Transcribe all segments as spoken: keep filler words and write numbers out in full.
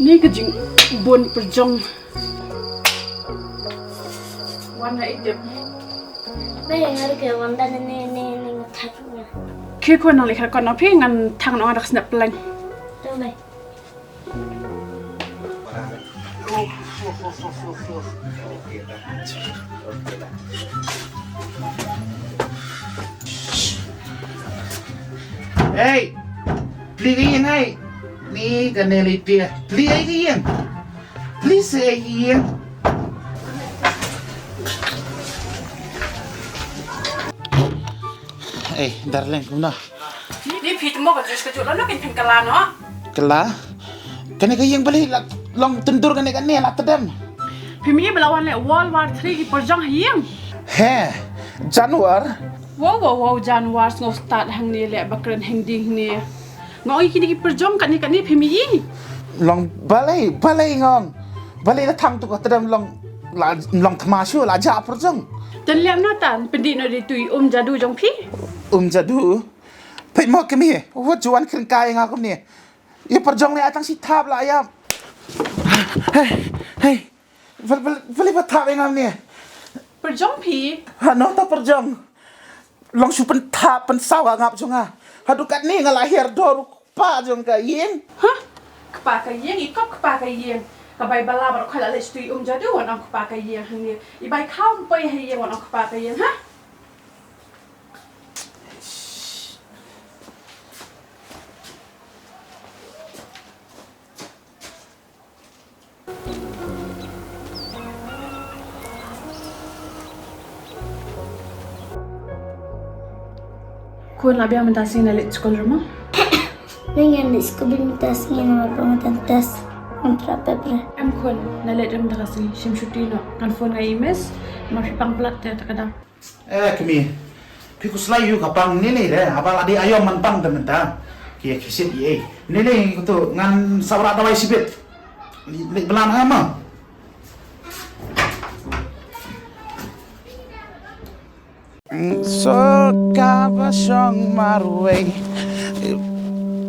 Ni ka jingbun pyrjong. Wan na idep. Ba yang ada ke wan dan ni ni ni ngetak ni. Ki ko nang lihat ko na phi ngan thang nang ada snap plan. Tu mai. Hey, pli ka ïing, hey. Ni ka ne li pia. Pli ai ka ïing. Pli se ai ka ïing. Hey, darling, kumno? Ni phi tmo ka jus ka jut la no kin phin kala no. Kala? Kane ka ïing balei la long tyndur kane kane la tdem. Phi mi bala wan le World War three ki pyrjong ha ïing. He, Januar. Wow wow wow Januar sngew stad hangne le bakren hengding ne. Ngo i kini ki pyrjong kane kane phi mi. Long balei balei ngong. Balei la thang tu ka tdem long la long thma shu la ja pyrjong. Ten lem no tan pyndik no di tui um jadu jong phi. Um jadu. Peit mo kmie, wat ju wan kren kai nga kumne. Ïa pyrjong ne tang shi thap la ïa. Hei, hei. Val val val ba thap nga ne. Pyrjong phi. Ha no ta pyrjong. Long shu pynthap pynsaw ha ngap jong nga. Haduh katne nga la hiar dor u kpa jong ka ïing. Ha? Kpa ka ïing i kop kpa ka ïing. Ka bai bala ba khoi la leh shu tui um jadu wan ong kpa ka ïing hangne. I bai khaw poi ha ïing wan ong kpa ka ïing ha. Khun la biang mynta sngi na leit skul ruh mo? Ngan leit skul mynta sngi namar ba nga tang test. Ngan pra paper. Em khun, na leit mynta ka sngi shim shuti noh. Ngan phone nga i miss. Namar phi pang palat te ta ka dang. Eh, kmie. Phi khuslai ïa ka pang ne ne de, haba la dei aïom man pang te mynta. Ki ïa khie shit ïa ei. Ne ne, katu ngan sa wanrah dawai shibit. Leit blam ha ma. So kaba shong marwei.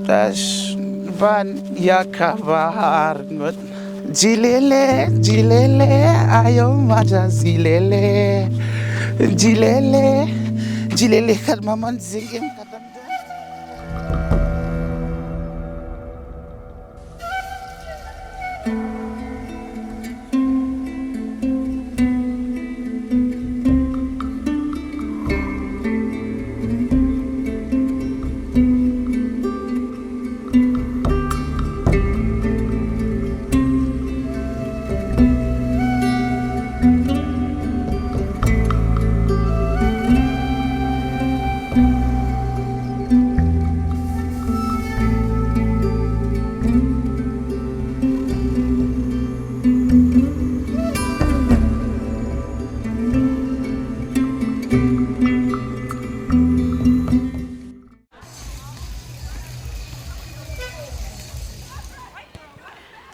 Tash ban ïa kaba arngut. Jilele, jilele, aïom ma ja jilele. Jilele, jilele, kat ma man jingim kat dam dam.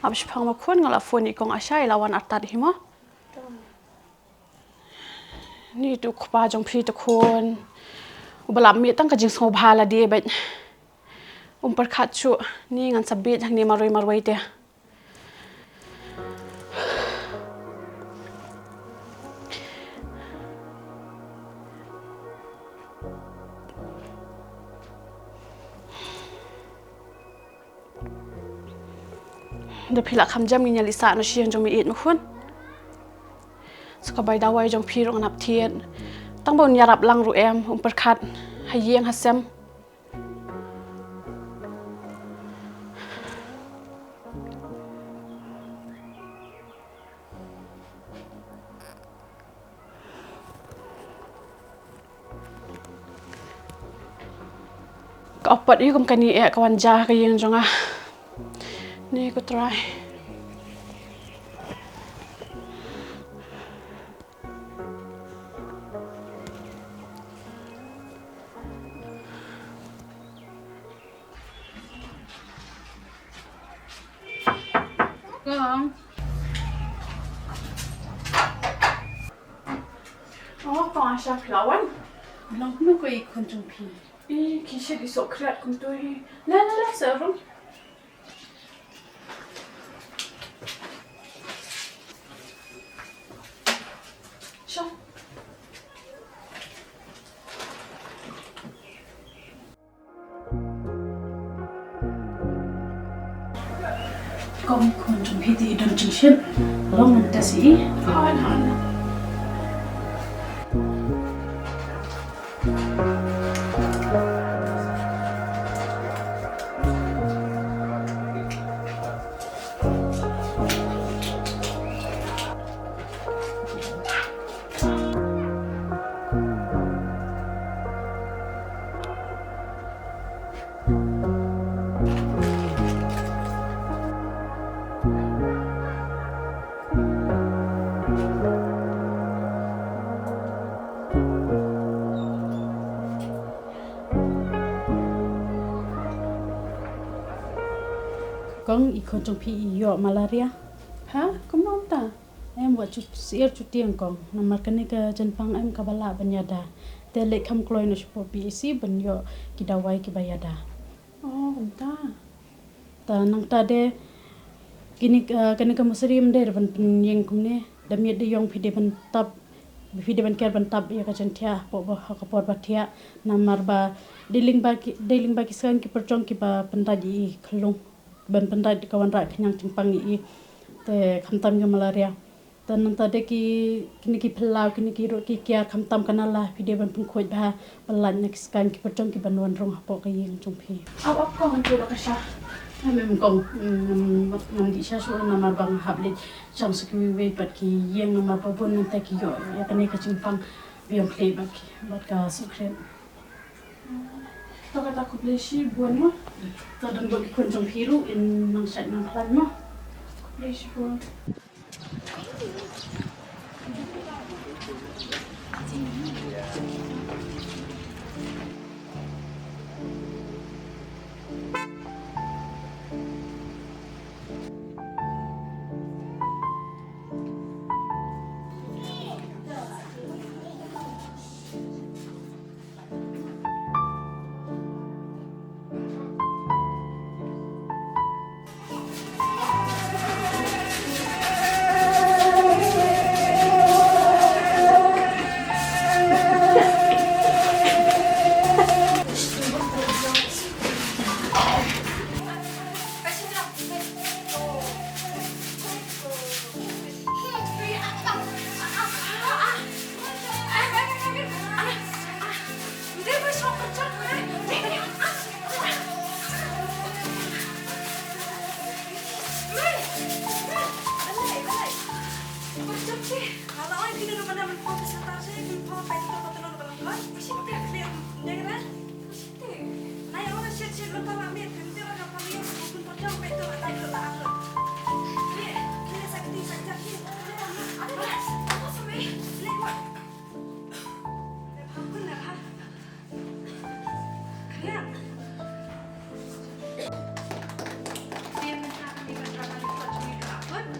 Ap shipang ma khun nga la phone i kong Asha i la wan artat hi mo. Ni tu kpa jong phi tu khun. U ba la mih tang ka jingsngewbha la dei bad. Um pyrkhat shuh ni ngan sa bit hangne marwei marwei te. Da phi la kham jam ngin ïa lisa na shiang jong mi it ma khun. Sa ka bai dawai jong phi ruh ngan ap thied. Tang ba un ïarap lang ruh em um pyrkhat ha ïing ha sem. Ka opat ïa kum kane eh ka wan ja ka ïing jong nga. Ni ko trai. Kong. Oh, kong Asha phi la wan. Long kumno ko i khun jong phi? I ki shet i sok khriat kumto hi. La la la sa rum. Kong, khun jong phi te i don jingshit. Long mynta shi. Hoi, hoi. Kong, i khun jong phi i ïoh malaria. Ha? Kumno mynta? Em, wat shu syier shu tieng, Kong. Namar kane ka jingpang em kaba lah ban ïada. Te leit kham kloi noh shapoh P H C ban ïoh ki dawai kiba ïada. Oh, kumta. Te nangta de kine, eh, kane ka mosari ym dei ban pynïeng kumne. Da miet da ïong phi dei ban tap, phi dei ban ker ban tap ïa ka jingthiah hapoh ba, ha ka por ba thiah. Namar ba dei lyngba ki, dei lyngba ki saiñ ki pyrshang kiba pyndait ïa i khyllung, ban pyndait ka wanrah khñiang jingpang ïa i. Te khamtam ïa ka malaria. Te nangta de ki, kine ki phyllaw, kine ki ruh ki kiar, khamtam ka nala, phi dei ban pynkhuid bha, ban lait na ki saiñ ki pyrshang kiban wan rung hapoh ka ïing jong phi. Aw, aw, Kong, ngan poi noh ka sha. Em, em, Kong, em, em, ngam dih sha shuh namar ba nga hap leit shong sha kiwei wei pat ki ïing namar ba bun nangta ki ïoh ïa kane ka jingpang biang khlieh bad ki, bad ka sukriat. To kata khublei shibun mo. To don bad ki khun jong phi ruh, in nang shait nang khlaiñ mo. Khublei shibun.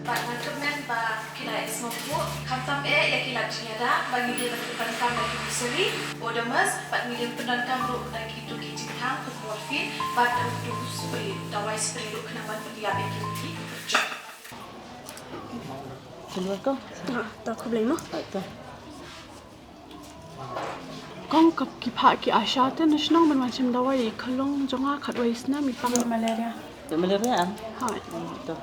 Bad nga kyrmen ba ki la ïohsngew, khamtam eh ïa ki lad jingïada ba ngi dei ban pyndonkam da ki mosari, Odomus, bad ngi dei ban pyndonkam ruh da kito ki jingthang kum morphine bad da uto u spray, dawai spray ruh khnang ban pynïap ïa kito ki pyrshah. Kong, ka, ki phah ki ASHA te na shnong ban wan shim dawai ïa i khyllung jong nga khatwei snem, i pang ïa malaria. Ïa malaria em? Hooid. Hmm, to.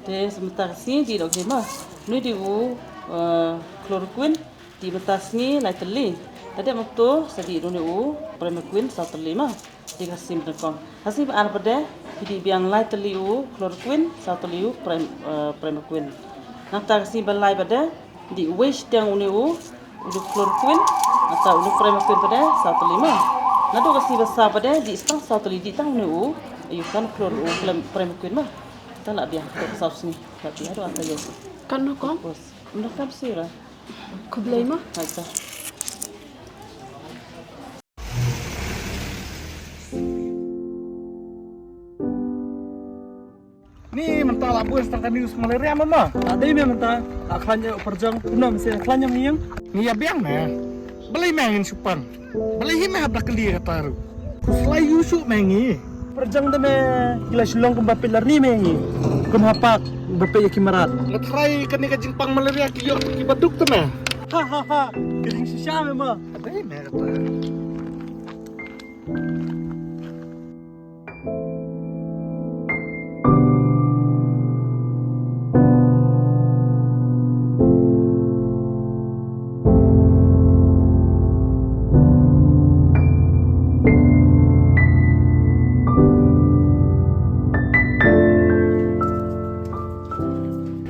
Te sa mynta ka sngi dih noh hi ma. Une u dih u, eh, chloroquine, dih mynta ka sngi lai tylli. Lada dep mynta sa dih une u Primaquine saw tylli ma. Dih ka sngi mynta, Kong. Ha ka sngi ba ar pat de phi dih biang lai tylli u chloroquine, saw tylli u Prim-, eh, Primaquine. Nangta ka sngi ba lai pat de dih uwei shiteng une u, une u chloroquine, nangta une u Primaquine pat de saw tylli ma. Naduh ka sngi ba saw pat de dih sa tang saw tylli, dih tang une u, ïa u kan chlor-, u Prim-, Primaquine ma. Te la biang, te saw sngi la biang, haduh ata ïa u. Kan no, Kong? Bos. Mynta kam sira. Khublei ma. Hai ta. Ni mynta la bun tang ka news malaria ma ma. La dei me mynta, la khlaiñ ïa u pyrjong, kumno mynsiem khlaiñ ïa ïing. Ngi ïa biang me. Balei me ngin shu pang? Balei hi me hap da kylli kata ruh? Khuslai ïa u shuh me ngi. Pyrjong da me, ki la shu long kumba peit lari me ngi. Kum ha park ba peit ïa ki mrad. Nga tharai kane ka jingpang malaria ki ïoh kiba duk te me. Ha ha ha. Ka ding shisha me ma. Abe me kata.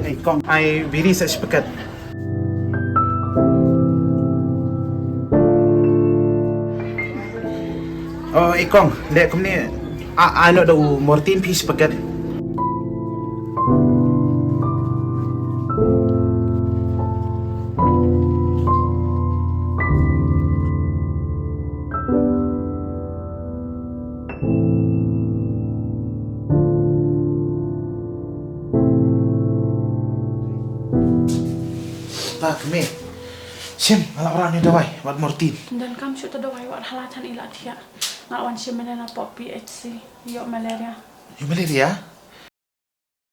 Ei kong, ai biri sa shi paket. Oh, ei kong, leh kumne, a, ai noh da u Mortin phi shi paket. Ta kmie. Shim, nga la wanrah ïa u dawai bad Mortin. Ym donkam shuh uta u dawai, wat hala than i la thiah. Nga la wan shim mynne napoh P H C ïoh malaria. Ïoh malaria?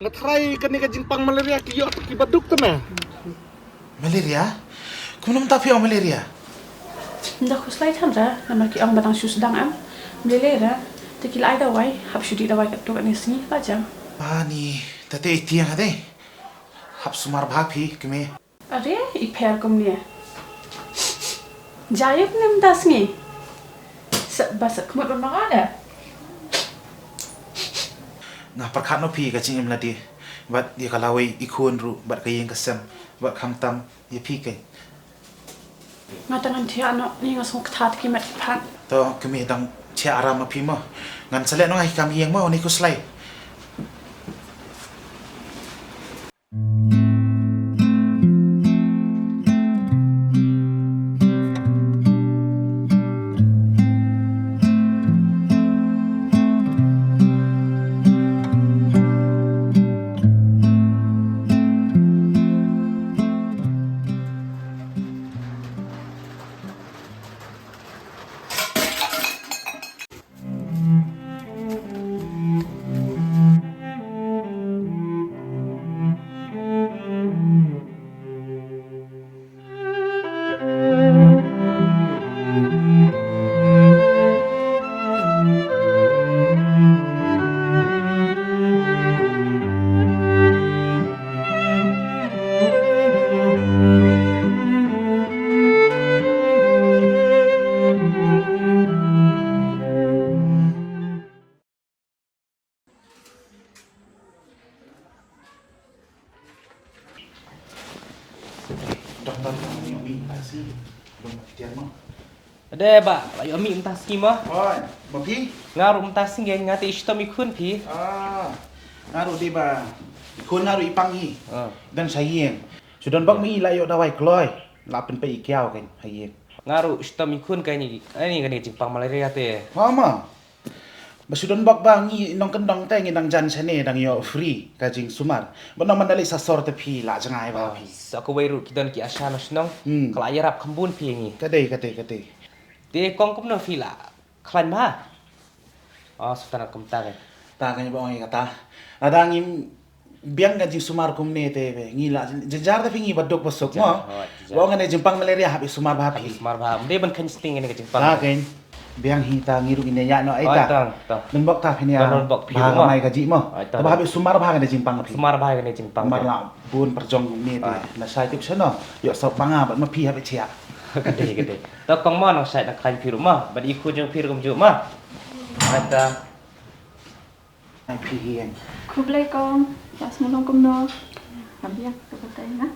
Nga tharai kane ka jingpang malaria ki ïoh kiba duk te me. Malaria? Kumno mynta phi ong malaria? Ym da khuslai than re, namar ki ong ba dang shu sdang em. Ym lei lei re. Te ki la ai dawai, hap shu dih dawai katto katne sngi, la jam. Ani, te te ïa tieng ha te. Hap sumar bha phi, kmie. Are, i pher kumne. Jaiok ne mynta sngi. Sa, ba sa khmut ban manga ne. Nga pyrkhat noh phi ka jingim lade. Bad ïa ka lawei i khun ruh, bad ka ïing ka sem, bad khamtam ïa phi keiñ. Nga tang ngan thiah noh, ni nga sngewthuh ki met ki phad. To, kmie dang thiah aram ma phi mo. Ngan sa leh noh nga hi kam ïing mo, ni khuslai. Dang, dang, dang, ïoh mih mynta sngi. Dang, dang, dang, mo. Ade ba, la ïoh mih mynta sngi mo. Oi, ma phi? Nga ruh mynta sngi nga te i shitom i khun phi. Ah, nga ruh dei ba i khun nga ruh i pang hi. Ah. Dang sha ïing. Shu don bok ma i la ïoh dawai kloi. La pynpei i kiaw keiñ ha ïing. Nga ruh shitom i khun keiñ, ani kane jingpang malaria te. Ma ma. Ba shu don bok ba ngi nongkyndong te ngi dang jan shane dang ïoh free ka jingsumar. Ba nang man da leit sha sor te phi la jngai ba phi. Sa kawei ruh ki don ki ASHA na shnong. Hmm. Ka la ïarap kham bun phi ngi. Ka dei, ka dei, ka dei. Te kong kumno phi la khlaiñ bha? Oh, sutana kumta re. Ta ka ngi ba ong kata. Lada ngim biang ka jingsumar kumne te be ngi la jynjar te phi ngi ba duk ba suk mo. Jynjar, oh, jynjar. Ba ong kane jingpang malaria hap i sumar bha phi. Hap i sumar bha. Ym dei ban kheiñ sting kane ka jingpang. Ta keiñ. Biang hi ta ngi ruh ngin ïa ïa noh ai ta. Oi, tang, tang. Don bok ta phin ïa. Don bok phi ruh mo. Ba ha mai ka jih mo. Oi, tang. Ba hap i sumar bha kane jingpang phi. Sumar bha kane jingpang. Mar la bun pyrjong kumne te. Oi. Na shai tip shano. Ïoh sop ba nga bad ma phi hap i chia. Ka dei, ka dei. To kong mo nang shait nang khlaiñ phi ruh mo. Bad i khun jong phi ruh kumjuh mo. Ai ta. Ai phi hi ïeng. Khublei kong. Ïa sngewlong kumno. Ngam biang ka batai nga.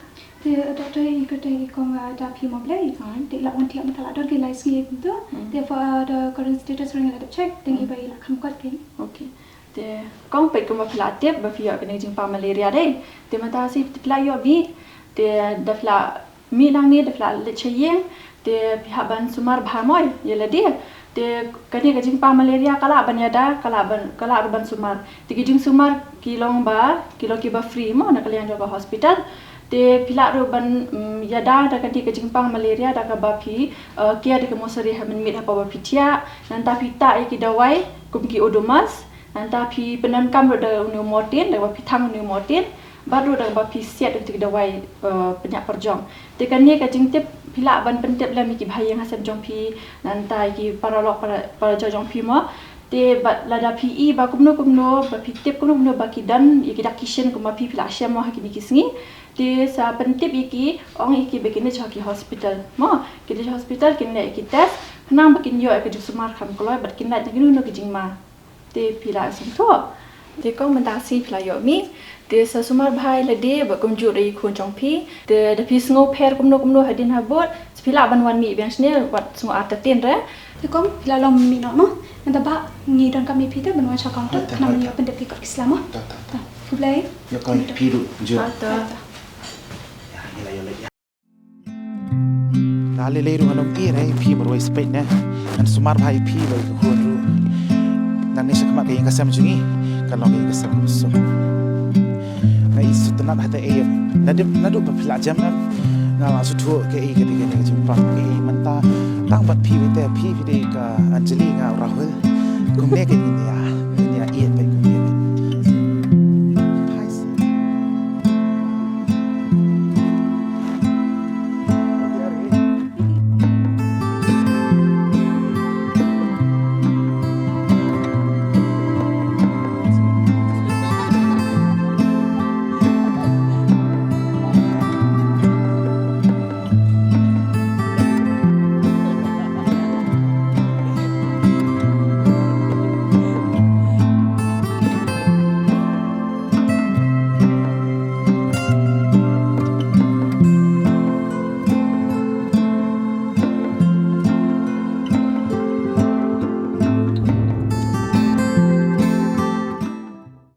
Te doctor i kata i kong, ah, da phi mo Blei. Te la wan thiah mynta la dor ki lai sngi kumto. Hmm. Te for, ah, the current status ruh ngi la dep check. Te ngi ba i la kham kot kein. Okay. Te kong peit kumba phi la tip ba phi ïoh kane jingpang malaria dei. Te mynta shi te phi la ïoh mih. Te da phi la mih nangne da phi la leit sha ïing, te phi hap ban sumar bha mo ïa lade. Te kane ka jingpang malaria ka lah ban ïada, ka lah ban, ka lah ruh ban sumar. Te ki jingsumar ki long ba, ki long kiba free mo na ka liang jong ka hospital. Te phi lah ruh ban, mm, ïada da kane ka jingpang malaria da kaba phi, eh, ker da ka mosari ha mynmiet hapoh ba phi thiah. Nangta phi tah ïa ki dawai kum ki Odomos. Nangta phi pyndonkam ruh da une u Mortin, da kaba phi thang une u Mortin. Bad ruh da kaba phi siat ïa ki dawai, eh, pynïap pyrjong. Te kane ka jingtip phi lah ban pyntip lem ïa ki bahaïing hasem jong phi, nangta ïa ki paralok para, parajor jong phi mo. Te bad lada phi i ba kumno kumno, ba phi tip kumno kumno ba ki don ïa ki dak ki shin kumba phi, phi lah shem mo ha kine ki sngi. Te sa pyntip ïa ki, ong ïa ki ba kin leit sha ki hospital mo. Kin leit sha hospital, kin leit ïa ki test, khnang ba kin ïoh ïa ka jingsumar kham kloi bad kin lait na kino kino ki jingma. Te phi la sngewthuh. Te kong mynta ka sngi phi la ïoh mih. Te sa sumar bha ïa lade bad kumjuh ïa i khun jong phi. Te da phi sngew pher kumno kumno hadien habud, sa phi lah ban wan mih biang shane wat sngew artatien re. Te kong phi la long mih noh mo. Nangta ba ngi donkam ïa phi te ban wan sha counter. Hooid, hooid. Khnang ban ïoh pyndep ïa ki kot ki sla mo. Hooid, hooid. Khublei. Ïa kong, phi ruh, jur. Hooid, hooid. Ïa, ngi la ïoh leit. Nga lei lei ruh ngan ym ïeh ïa phi marwei speit ne. Ngan sumar bha ïa phi bad ïa ka khun ruh. Nangne shakhmat ka ïing ka sem jong ngi ka long ka ïing ka sem kaba suk. Nga ïeit sngewtynnat ha te ei. Naduh naduh ba phi la jem em, nga la sngewthuh kaei ka dei kane ka jingpang. Ei mynta tang bad phi, te phi, phi dei ka Anjali, nga u Rahul. Kumne ka ngin ïa, ngin ïa ïeit bad